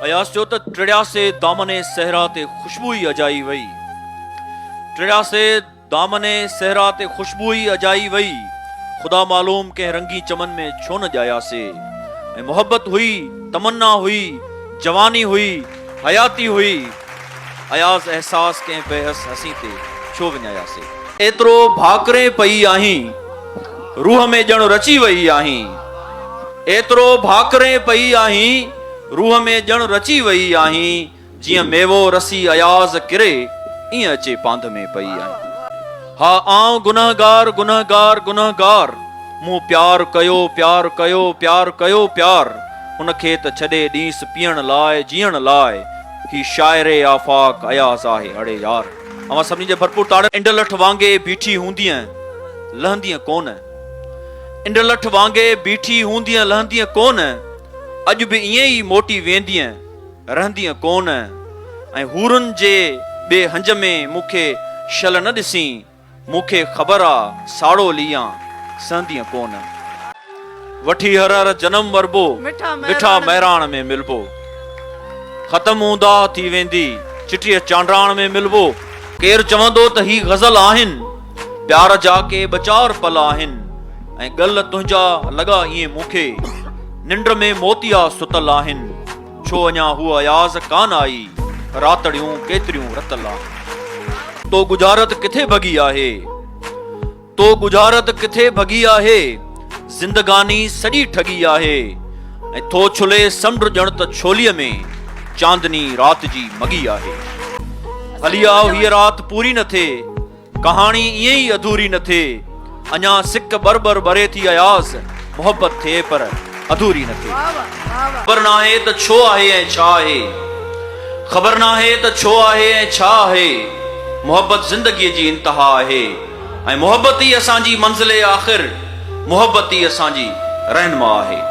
اياز چيو ته ٽڙياسي دامن صحرا تي خوشبو ئي اجائي وئي. ٽڙياسي دامن صحرا تي خوشبو ئي اجائي وئي. خدا معلوم ڪنهن رنگين چمن ۾ ڇو نه ڄاياسي. ۽ محبت هئي، تمنا هئي، جواني هئي، حياتي هئي. اياز احساس ڪنهن بيحس حسين تي ڇو وڃاياسي. ايترو ڀاڪرين پئي آهين، روح ۾ ڄڻ رچي وئي آهين. ايترو ڀاڪرين پئي آهين، روح ۾ ڄڻ رچي وئي آهين، جيئن ميوو رسي اياز ڪري، ايئن اچي پانڌ ۾ پئي آهين. ها آئون گنهگار گنهگار گنهگار، مون پيار ڪيو پيار ڪيو پيار ڪيو پيار، ان کي ته ڇڏي ڏينس پيئڻ لاء جيئڻ لاء، هي شاعر آفاق اياز آهي اڙي يار. اوهان سڀني جي ڀرپور تاڙين. انڊلٺ وانگي بيٺي هوندينء لهندينء ڪونه. انڊلٺ وانگي بيٺي هوندينء لهندينء ڪونه، اڄ به ائين ئي موٽي ويندينء رهندينء ڪونه، ۽ حورن جي ٻي هنج ۾ مون کي شل نه ڏسين، مون کي خبر آ ساڙو ليان سهندينء ڪونه. وٺي هر هر جنم وربو، مٺا مهراڻ ۾ ملبو. ختم اونداهه ٿي ويندي، چٽيء چانڊاڻ ۾ ملبو. ڪير چوندو ته هي غزل آهن، پيار جا ڪي ٻه چار پل آهن، ۽ ڳل تنهنجا لڳا ائين مون کي، ننڊ ۾ موتيا ستل آهن، ڇو اڃا هوء اياز ڪانه آئي، راتڙيون ڪيتريون رتل آهن. تو ڳجهارت ڪٿي ڀڳي آهي. تو ڳجهارت ڪٿي ڀڳي آهي، زندگاني سڄي ٺڳي آهي، ۽ ٿو ڇلي سمنڊ ڄڻ ته ڇوليء ۾ چاندني رات جي مڳي آهي. هلي آء هيء رات پوري نه ٿئي، ڪهاڻي ائين ئي اڌوري نه ٿئي، اڃا سڪ ٻر ٻر ٻري ٿي اياز، محبت ٿئي پر اڌوري نه ٿئي. خبر ناهي ته ڇو آهي ۽ ڇا آهي. خبر ناهي ته ڇو آهي ۽ ڇا آهي. محبت زندگيء جي انتها آهي ۽ محبت ئي اسان جي منزل آخر، محبت ئي اسان جي رهنما آهي.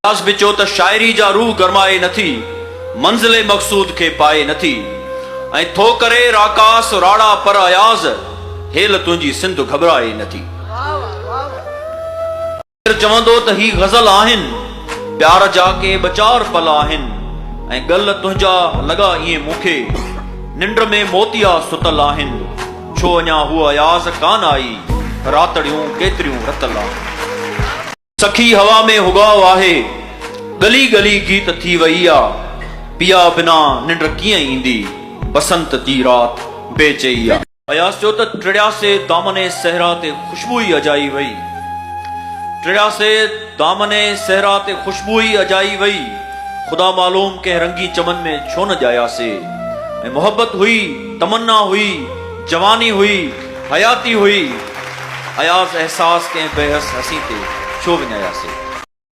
اياز به چيو ته شاعري جا روح گرمائي نٿي، منزل مقصود کي پائي نٿي ۽ ٿو ڪري راڪاس راڙا پر اياز هيل تنهنجي سنڌ گهٻرائي نٿي. ڪير چوندو ته هي غزل آهن، پيار جا ڪي ٻه چار پل آهن، ۽ ڳل تنهنجا لڳا ائين مون کي، ننڊ ۾ موتيا ستل آهن، ڇو اڃا هوء اياز ڪانه آئي، راتڙيون ڪيتريون رتل آهن. سکي هوا ۾ هڳاء آهي، ڳلي ڳلي گيت ٿي وئي آ، پيا بنا ننڊ ڪيئن ايندي، بسنت جي رات بي چئي آ. اياز چيو ته ٽڙياسي دامن صحرا تي خوشبو ئي اجائي وئي. ٽڙياسي دامن صحرا تي خوشبو ئي اجائي وئي. خدا معلوم ڪنهن رنگين چمن ۾ ڇو نه ڄاياسي. ۽ محبت هئي، تمنا هئي، جواني هئي، حياتي هئي. اياز احساس ڪنهن بيحس حسين تي ڇو وڃاياسي.